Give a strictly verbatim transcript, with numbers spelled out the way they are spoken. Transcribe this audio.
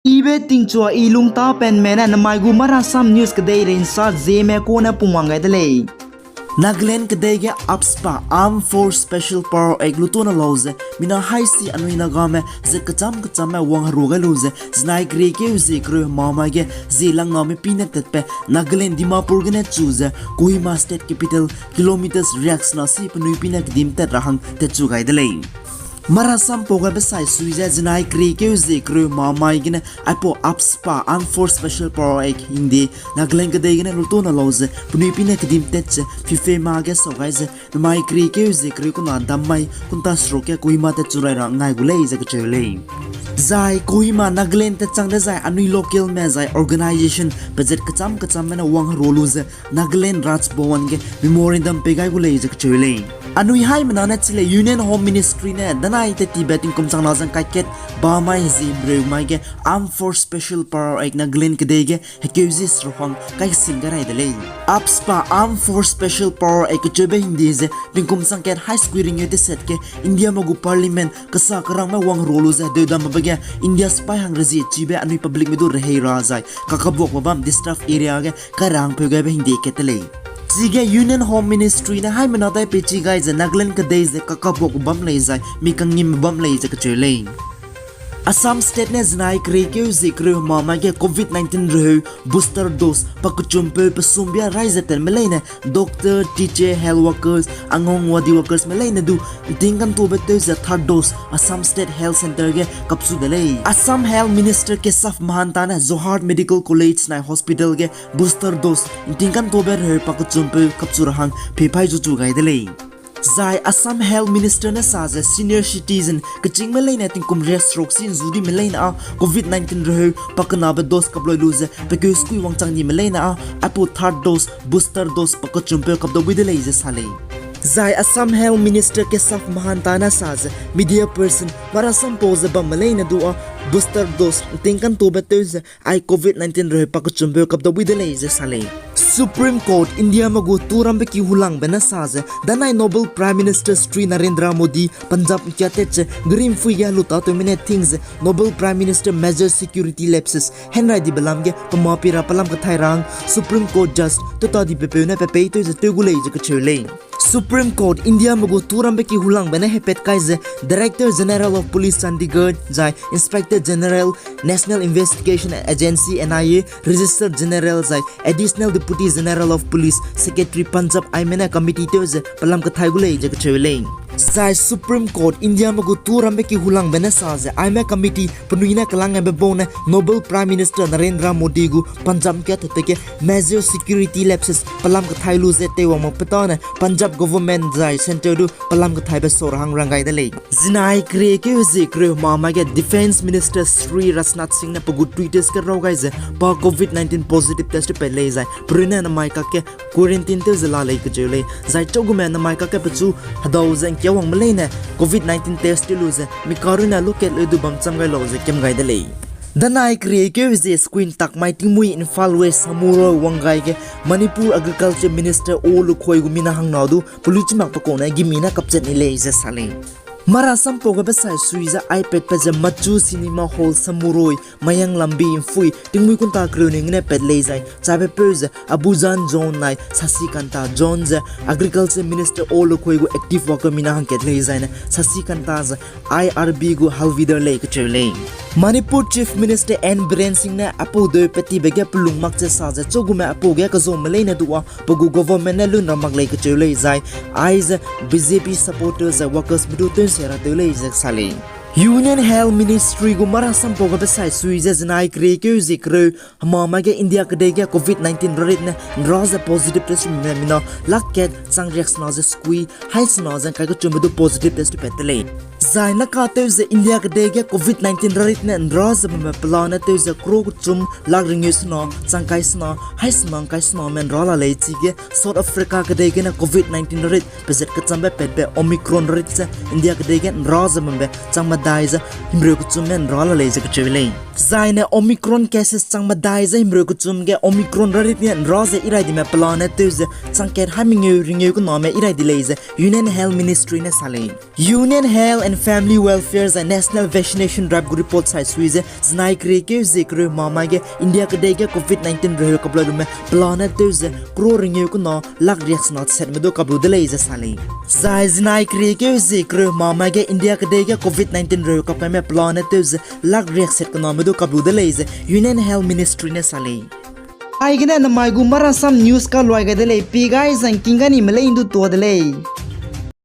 Ibe tingchua i lungtapenme ne namai gu Marasam News kedeirei nsa zieme kune pungwang gai de lei. Nagaland kedei ge AFSPA, Armed Force Special Power Act lutona lau ze mina haisi anui Nagame zet kecham kechamme wangherua gai lu ze zinai keriekeu zie kereu hemamai ge zie langname pine tatbe Nagaland Dimapur gene chu ze Kohima State Capital kilometres riaksena si penui pine kedim tat ra hang tatchu gai de lei. Marasam pau gaibe sai sui ze zinai keriekeu zie kereu hemamai gene aipau AFSPA, Armed Force Special Power Act hingde Nagaland kedei gene lutona lau ze penui pine kedim tat ze fifema ge sau gai ze namai keriekeu zie kereu kena dammai kunta seruk ge Kohima tatchu rai ra ngai gu lei ze kacheu lei. Zai Kohima Nagaland tatchang dezai anui localme zai organisation pezet kecham kechamme ne wangherua lu ze Nagaland Raj Bhavan ge memorandum pei gai gu lei ze kacheu lei. Anui haimena ne chi lei Union Home Ministry ne danai tettibe tingkum chang na zang kaiket bamai hezie mreu mai ge Armed Force Special Power Act Nagaland kedei ge hekeu zie seruk hang kaikesim gai rai de lei. AFSPA, Armed Force Special Power Act kecheube hingde ze tingkum chang kat hai sekui ringeu teset ge Indiame gu Parliament kesa kerangme wangherua lu ze hedeu dambe ge India sipai hang rezie chibe anui publicme du rehei ra zai kakabuakbe bam disturbed area ge kai ra hang peu gaibe hingde kat de lei. Chige Union Home Ministry ne haimena dai peichi gai ze Nagaland kedei ze kakabuakbe bam lei zai mi kangngimbe bam lei ze kacheu lei. Assam State ne zinai keriekeu zie kereu hemamai ge Covid nineteen reheu booster dose pakechumpeu pesumbia rai ze tatme leine doctor, teacher, health workers, Anganwadi workersme leine du ntingkantobe tew ze third dose Assam State Health Centre ge kapchu de lei. Assam Health Minister Keshab Mahanta ne Jorhat Medical College nai hospital ge booster dose ntingkantobe reheu pakechumpeu kapchu ra hang peipai zu chu gai de lei. Zai Assam Health Minister ne sa ze senior citizen kechîngme leine tingkum riak seruk si nzu dime leine â Covid nineteen reheu pakenabe dose kaploi lu ze pekeu sekui wangchang dime leine â aipau third dose, booster dose pakechumpeu kapdau bui de lei ze sa lei. Zai Assam Health Minister Keshab Mahanta ne sa ze media person marasampau ze bamme leine du â booster dose ntingkantobe tew ze ai Covid nineteen reheu pakechumpeu kapdau bui de lei ze sa lei. Supreme Court Indiame gu turambe ki hulangbe ne sa ze danai Noble Prime Minister Shri Narendra Modi Punjab ngkiatat ze geri mpui ge helu tâtewme ne ting ze Noble Prime Minister Major Security Lapses henrai dibe lam ge pema pi ra pelam kethai ra hang Supreme Court Judge tew ta dibe peu ne pe peitew ze tew gu lei ze kacheu lei. Supreme Court Indiame gu turambe ki hulangbe ne hepat kai ze Director General of Police Chandigarh zai Inspector General National Investigation Agency, N I A, Registrar General zai Additional Deputy General of Police, Secretary Punjab aime ne committee tew ze pelam kethai gu lei ze kacheu lei. Zai Supreme Court Indiame gu turambe ki hulangbe ne sa ze aime committee penui ne kelang gaibe bau ne Noble Prime Minister Narendra Modi gu Punjab ngkiatat ge major security lapses pelam kethai lu ze teiwang mak pe tâne Punjab government zai centre du pelam kethaibe sau ra hang rang gai de lei. Zinai keriekeu hezie kereu hemamai ge Defence Minister Shri Rajnath Singh ne pe gu Twitter ge raw gai ze pa Covid nineteen positive test pat lei zai perune namai kakge quarantine tew ze la lei kacheu lei. Zai chaugume namai kakge pechu hedau ze ngkiawangme leine Covid nineteen test tew lu ze mi karune lukat leu du bam cham gai lau ze kem gai de lei. Danai keriekeu hezie sekui ntak mai tingmuî Imphal West Samuroi wang gai ge Manipur Agriculture Minister O Lukhoi gu mina hangna du peluichimak pe kau ne gimi ne kapchat ni lei ze sa lei. Marasampau gaibe sai sui ze aipatpat ze Machu Cinema Hall Samuroi, Mayang Lambi Imphal tingmuî kunta kereu ning gene pat lei zai chapepeu ze Abujan John nai Sasikanta John ze Agriculture Minister O Lukhoi gu active worker mina hangkat lei zaine Sasikanta ze I R B gu Halvidar lei kacheu lei. Manipur Chief Minister N Biren Singh ne aipau deu petibe ge pelung mak ze sa ze chaugume aipau ge kezaume leine du â pe gu government ne lun ra mak lei kacheu lei zai aize B J P supporter zai workers me du tew nsia ra tew lei ze sa lei. Union Health Ministry gu marasampau gaibe sai sui ze zinai keriekeu hezie kereu hemamai ge India kedei ge Covid nineteen rarit ne nra ze positive test me mina lak kat chang riaksena ze sekui, haisena ze ngkai kechumbe du positive test pat de lei. Zai naka tew ze India kedei ge Covid nineteen rarit ne nra ze bambe pelane tew ze crore kechum lak ringeu sena chang kai sena, haisena ngkai sename nra la lei chige South Africa kedei gene Covid nineteen rarit pezat kechambe patbe Omicron rarit ze India kedei ge nra ze bambe chang medai ze himreu kechumme nra la lei ze kacheu lei. Zaine Omicron cases chang medai ze himreu kechum ge Omicron rarit ne nra ze irai dime pelane tew ze chang kat hai mengeu ringeu kename irai di lei ze Union Health Ministry ne sa lei. Union Health and Family Welfare zai National Vaccination Drive gu report sai sui ze zinai keriekeu zie kereu hemamai ge India kedei ge covid nineteen reheu kap lau lume pelane tew ze crore ringeu kena lakh riaksena setme du kap lu de lei ze sa lei. Zai zinai keriekeu zie kereu hemamai ge India kedei ge covid nineteen reheu kap kaime pelane tew ze lakh riakset kename du kap lu de lei ze Union Health Ministry ne sa lei. Aigene namai gu Marasam News kaluai gai de lei, pi gai zangking ga ni melei ndu tua de lei.